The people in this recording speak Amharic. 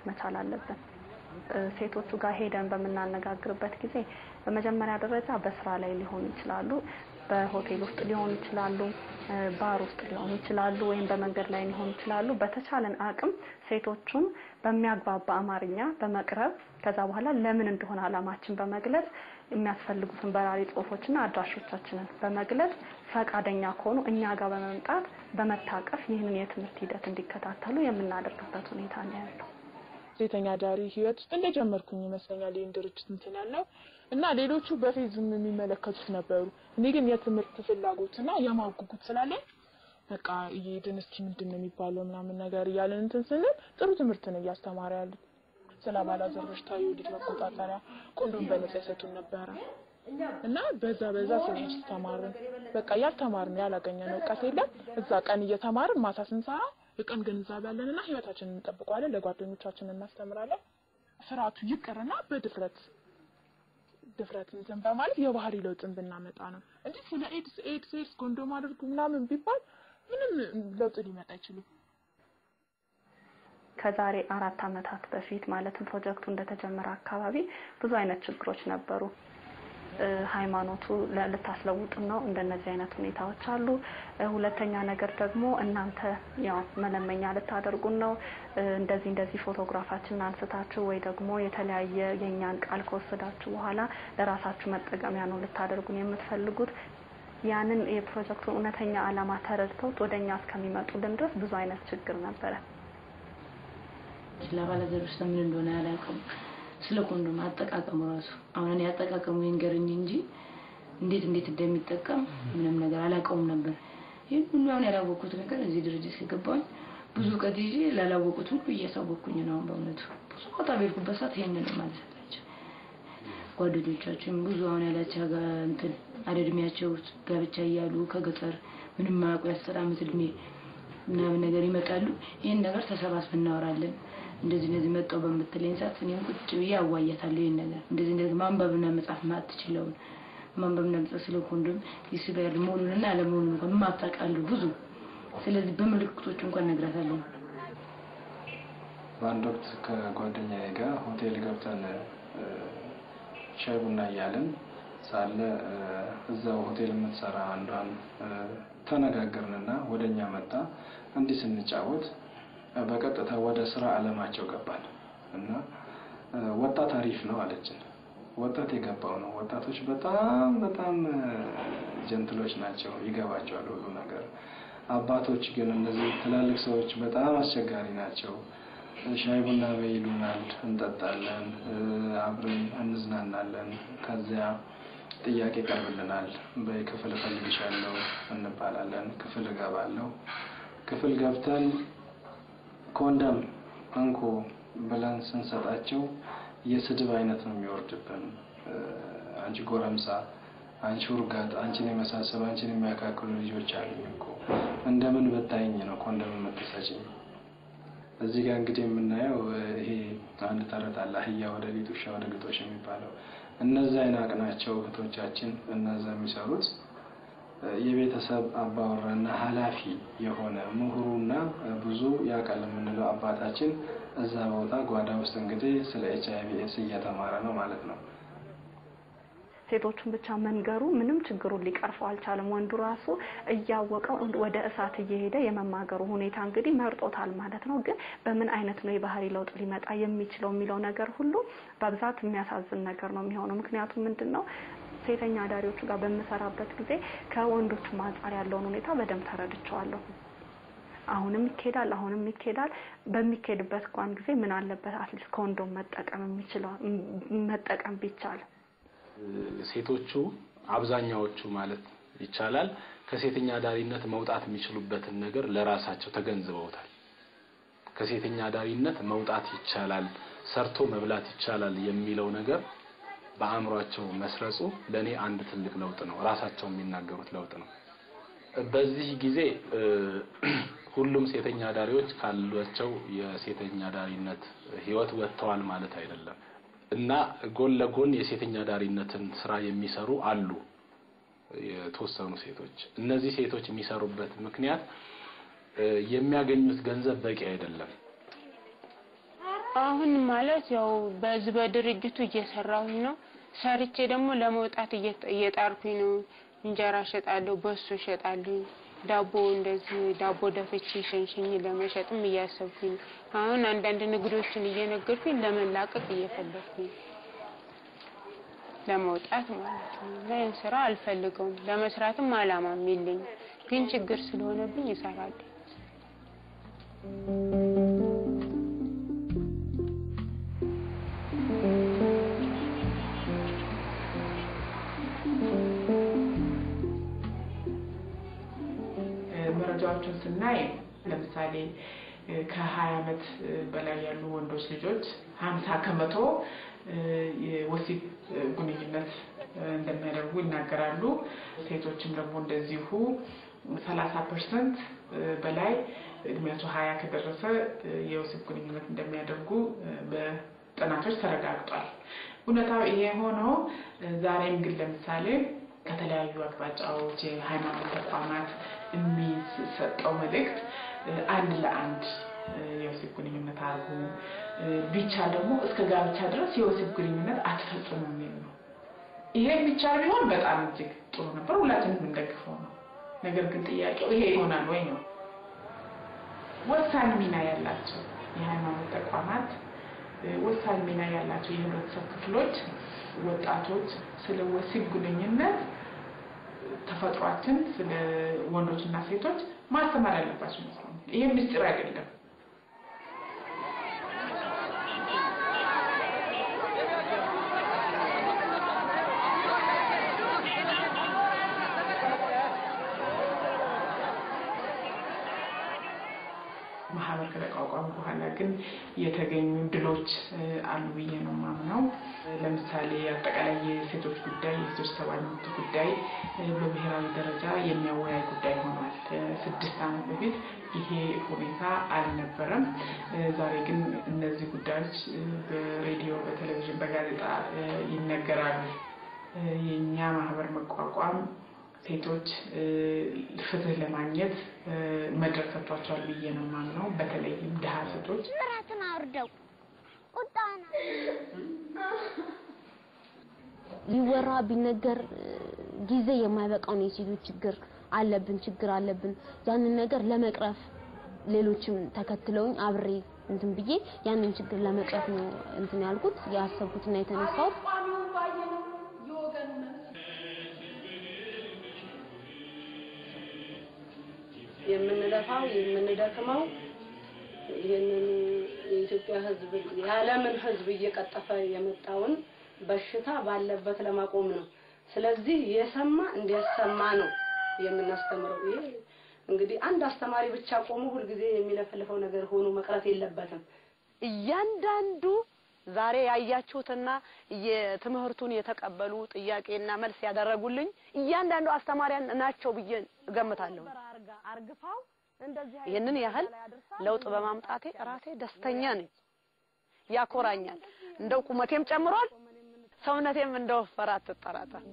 መቻል አለብን። ሴቶቹ ጋር ሄደን በምናነጋግርበት ጊዜ በመጀመሪያ ደረጃ በስራ ላይ ሊሆኑ ይችላሉ፣ በሆቴል ውስጥ ሊሆኑ ይችላሉ፣ ባር ውስጥ ሊሆኑ ይችላሉ፣ ወይም በመንገድ ላይ ሊሆኑ ይችላሉ። በተቻለን አቅም ሴቶቹን በሚያግባባ አማርኛ በመቅረብ፣ ከዛ በኋላ ለምን እንደሆነ አላማችን በመግለጽ፣ የሚያስፈልጉትን በራሪ ጽሁፎችና አድራሾቻችንን በመግለጽ፣ ፈቃደኛ ከሆኑ እኛ ጋር በመምጣት በመታቀፍ ይህንን የትምህርት ሂደት እንዲከታተሉ የምናደርግበት ሁኔታ ነው ያለው። ሴተኛ አዳሪ ህይወት ውስጥ እንደጀመርኩኝ ይመስለኛል ይህን ድርጅት እንትን ያለው እና ሌሎቹ በፌዝም የሚመለከቱት ነበሩ። እኔ ግን የትምህርት ፍላጎትና የማወቅ ጉጉት ስላለኝ በቃ እየሄድን እስኪ ምንድን ነው የሚባለው ምናምን ነገር እያለን እንትን ስንል ጥሩ ትምህርት ነው እያስተማረ ያሉት። ስለ አባላዘር በሽታ፣ የወሊድ መቆጣጠሪያ፣ ኮንዶም በነጻ ይሰጡን ነበረ እና በዛ በዛ ስንሄድ ተማርን። በቃ ያልተማርን ያላገኘነው እውቀት የለም። እዛ ቀን እየተማርን ማታ ስንሰራ የቀን ግንዛቤ አለንና ህይወታችንን እንጠብቀዋለን፣ ለጓደኞቻችን እናስተምራለን። ፍርሃቱ ይቅርና በድፍረት ድፍረት እንትን በማለት የባህሪ ለውጥን ብናመጣ ነው እንጂ ስለ ኤድስ ኤድስ ኤድስ ኮንዶም አድርጉ ምናምን ቢባል ምንም ለውጥ ሊመጣ አይችልም። ከዛሬ 4 ዓመታት በፊት፣ ማለትም ፕሮጀክቱ እንደተጀመረ አካባቢ ብዙ አይነት ችግሮች ነበሩ። ሃይማኖቱ ልታስለውጡን ነው፣ እንደነዚህ አይነት ሁኔታዎች አሉ። ሁለተኛ ነገር ደግሞ እናንተ ያው መለመኛ ልታደርጉን ነው፣ እንደዚህ እንደዚህ ፎቶግራፋችንን አንስታችሁ ወይ ደግሞ የተለያየ የእኛን ቃል ከወሰዳችሁ በኋላ ለራሳችሁ መጠቀሚያ ነው ልታደርጉን የምትፈልጉት። ያንን የፕሮጀክቱን እውነተኛ ዓላማ ተረድተውት ወደ እኛ እስከሚመጡልን ድረስ ብዙ አይነት ችግር ነበረ። ስለ አባላዘር በሽታ ምን እንደሆነ አላውቅም። ስለ ኮንዶም አጠቃቀሙ ራሱ አሁን እኔ አጠቃቀሙ ይንገረኝ እንጂ እንዴት እንዴት እንደሚጠቀም ምንም ነገር አላውቀውም ነበር። ይህን ሁሉ አሁን ያላወቅኩት ነገር እዚህ ድርጅት ከገባሁኝ ብዙ እውቀት ይዤ ላላወቁት ሁሉ እያሳወቅኩኝ ነው። አሁን በእውነቱ ብዙ ቦታ በሄድኩበት ሰዓት ይሄንን ነው የማነሳላቸው። ጓደኞቻችን ብዙ አሁን ያላቸው ጋር እንትን አለ እድሜያቸው ጋብቻ እያሉ ከገጠር ምንም ማያውቁ የ10 ዓመት እድሜ ምናምን ነገር ይመጣሉ። ይህን ነገር ተሰባስበን እናወራለን። እንደዚህ እንደዚህ መጣው በምትለኝ ሰዓት እኔም ቁጭ ብዬ አዋያታለሁ። ይሄን ነገር እንደዚህ እንደዚህ ማንበብና መጻፍ ማትችለውን ማንበብና መጻፍ ስለ ኮንዶም ይስጋር መሆኑንና አለመሆኑን እንኳን የማታውቃሉ ብዙ። ስለዚህ በምልክቶች እንኳን እነግራታለሁ። በአንድ ወቅት ከጓደኛዬ ጋር ሆቴል ገብተን ሻይ ቡና እያልን ሳለ እዛው ሆቴል የምትሰራ አንዷን ተነጋገርንና ወደኛ መጣ። እንዲህ ስንጫወት በቀጥታ ወደ ስራ አለማቸው ገባን እና ወጣት አሪፍ ነው አለችን። ወጣት የገባው ነው። ወጣቶች በጣም በጣም ጀንትሎች ናቸው፣ ይገባቸዋል ሁሉ ነገር። አባቶች ግን እነዚህ ትላልቅ ሰዎች በጣም አስቸጋሪ ናቸው። ሻይ ቡና በይ ይሉናል፣ እንጠጣለን፣ አብረን እንዝናናለን። ከዚያ ጥያቄ ይቀርብልናል። በይ ክፍል እፈልግሻለሁ እንባላለን። ክፍል እገባለሁ። ክፍል ገብተን ኮንደም እንኩ ብለን ስንሰጣቸው የስድብ አይነት ነው የሚወርድብን። አንቺ ጎረምሳ፣ አንቺ ውርጋጥ፣ አንቺን የመሳሰሉ አንቺን የሚያካክሉ ልጆች አሉኝ እኮ፣ እንደምን ብታይኝ ነው ኮንደም የምትሰጪኝ? እዚህ ጋር እንግዲህ የምናየው ይሄ አንድ ተረት አለ፣ አህያ ወደ ሊጥ ውሻ ወደ ግጦሽ የሚባለው። እነዛ የናቅናቸው እህቶቻችን እነዛ የሚሰሩት የቤተሰብ አባወራና ኃላፊ የሆነ ምሁሩና ብዙ ያውቃል የምንለው አባታችን እዛ ቦታ ጓዳ ውስጥ እንግዲህ ስለ ኤች አይ ቪ ኤድስ እየተማረ ነው ማለት ነው። ሴቶቹን ብቻ መንገሩ ምንም ችግሩን ሊቀርፈው አልቻለም። ወንዱ ራሱ እያወቀው ወደ እሳት እየሄደ የመማገሩ ሁኔታ እንግዲህ መርጦታል ማለት ነው። ግን በምን አይነት ነው የባህሪ ለውጥ ሊመጣ የሚችለው የሚለው ነገር ሁሉ በብዛት የሚያሳዝን ነገር ነው የሚሆነው። ምክንያቱም ምንድነው፣ ሴተኛ አዳሪዎቹ ጋር በምሰራበት ጊዜ ከወንዶቹ አንጻር ያለውን ሁኔታ በደንብ ተረድቼዋለሁ። አሁንም ይኬዳል፣ አሁንም ይኬዳል። በሚኬድበት እንኳን ጊዜ ምን አለበት at least ኮንዶም መጠቀም የሚችለው መጠቀም ቢቻል። ሴቶቹ አብዛኛዎቹ ማለት ይቻላል ከሴተኛ አዳሪነት መውጣት የሚችሉበትን ነገር ለራሳቸው ተገንዝበውታል። ከሴተኛ አዳሪነት መውጣት ይቻላል፣ ሰርቶ መብላት ይቻላል የሚለው ነገር በአእምሯቸው መስረጹ ለኔ አንድ ትልቅ ለውጥ ነው። ራሳቸው የሚናገሩት ለውጥ ነው። በዚህ ጊዜ ሁሉም ሴተኛ አዳሪዎች ካሏቸው የሴተኛ አዳሪነት ህይወት ወጥተዋል ማለት አይደለም እና ጎን ለጎን የሴተኛ አዳሪነትን ስራ የሚሰሩ አሉ የተወሰኑ ሴቶች። እነዚህ ሴቶች የሚሰሩበት ምክንያት የሚያገኙት ገንዘብ በቂ አይደለም። አሁን ማለት ያው በዚህ በድርጅቱ እየሰራሁኝ ነው። ሰርቼ ደግሞ ለመውጣት እየጣርኩኝ ነው። እንጀራ እሸጣለሁ፣ በሶ እሸጣለሁ፣ ዳቦ እንደዚህ ዳቦ ደፍቼ ሸንሽኝ ለመሸጥም እያሰብኩኝ ነው። አሁን አንዳንድ ንግዶችን እየነገርኩኝ ለመላቀቅ እየፈለኩኝ ለመውጣት ማለት ነው። እና ይሄን ስራ አልፈልገውም፣ ለመስራትም አላማም የለኝም። ግን ችግር ስለሆነብኝ እሰራለሁ። መረጃዎችን ስናይ ለምሳሌ ከ20 ዓመት በላይ ያሉ ወንዶች ልጆች 50% የወሲብ ግንኙነት እንደሚያደርጉ ይናገራሉ። ሴቶችም ደግሞ እንደዚሁ 30% በላይ እድሜያቸው 20 ከደረሰ የወሲብ ግንኙነት እንደሚያደርጉ በጥናቶች ተረጋግጧል። እውነታው ይሄ ሆኖ ዛሬም ግን ለምሳሌ ከተለያዩ አቅጣጫዎች የሃይማኖት ተቋማት የሚሰጠው መልእክት አንድ ለአንድ የወሲብ ግንኙነት አድርጉ፣ ቢቻል ደግሞ እስከ ጋብቻ ድረስ የወሲብ ግንኙነት አትፈጽሙ የሚል ነው። ይሄ ቢቻል ቢሆን በጣም እጅግ ጥሩ ነበር፣ ሁላችንም የምንደግፈው ነው። ነገር ግን ጥያቄው ይሄ ይሆናል ወይ ነው። ወሳኝ ሚና ያላቸው የሃይማኖት ተቋማት፣ ወሳኝ ሚና ያላቸው የህብረተሰብ ክፍሎች ወጣቶች ስለ ወሲብ ግንኙነት ተፈጥሯችን ስለ ወንዶችና ሴቶች ማስተማር ያለባቸው ይመስለኛል። ይሄ ምስጢር አይደለም። ማህበር ከተቋቋመ በኋላ ግን የተገኙ ድሎች አሉ ብዬ ነው የማምነው። ለምሳሌ አጠቃላይ የሴቶች ጉዳይ፣ የሴቶች ሰብአዊ መብት ጉዳይ በብሔራዊ ደረጃ የሚያወያይ ጉዳይ ሆኗል። 6 ዓመት በፊት ይሄ ሁኔታ አልነበረም። ዛሬ ግን እነዚህ ጉዳዮች በሬዲዮ፣ በቴሌቪዥን፣ በጋዜጣ ይነገራሉ። የኛ ማህበር መቋቋም ሴቶች ፍትህ ለማግኘት መድረክ ሰጥቷቸዋል ብዬ ነው የማምነው። በተለይም ድሃ ሴቶች ምራትን አውርደው ቁጣና ሊወራ ቢነገር ጊዜ የማይበቃው ነው። የሴቶች ችግር አለብን ያንን ነገር ለመቅረፍ ሌሎችም ተከትለውኝ አብሬ እንትን ብዬ ያንን ችግር ለመቅረፍ ነው እንትን ያልኩት ያሰብኩትና የተነሳሁት። የምንለፋው የምንደክመው ይሄንን የኢትዮጵያ ሕዝብ የዓለምን ሕዝብ እየቀጠፈ የመጣውን በሽታ ባለበት ለማቆም ነው። ስለዚህ የሰማ እንዲያሰማ ነው የምናስተምረው። ይሄ እንግዲህ አንድ አስተማሪ ብቻ ቆሞ ሁል ጊዜ የሚለፈልፈው ነገር ሆኖ መቅረት የለበትም። እያንዳንዱ ዛሬ ያያችሁትና የትምህርቱን የተቀበሉ ጥያቄና መልስ ያደረጉልኝ እያንዳንዱ አስተማሪያን ናቸው ብዬ እገምታለሁ። ይሄንን ያህል ለውጥ በማምጣቴ ራሴ ደስተኛ ነኝ፣ ያኮራኛል። እንደው ቁመቴም ጨምሯል፣ ሰውነቴም እንደወፈረ አትጠራጠር።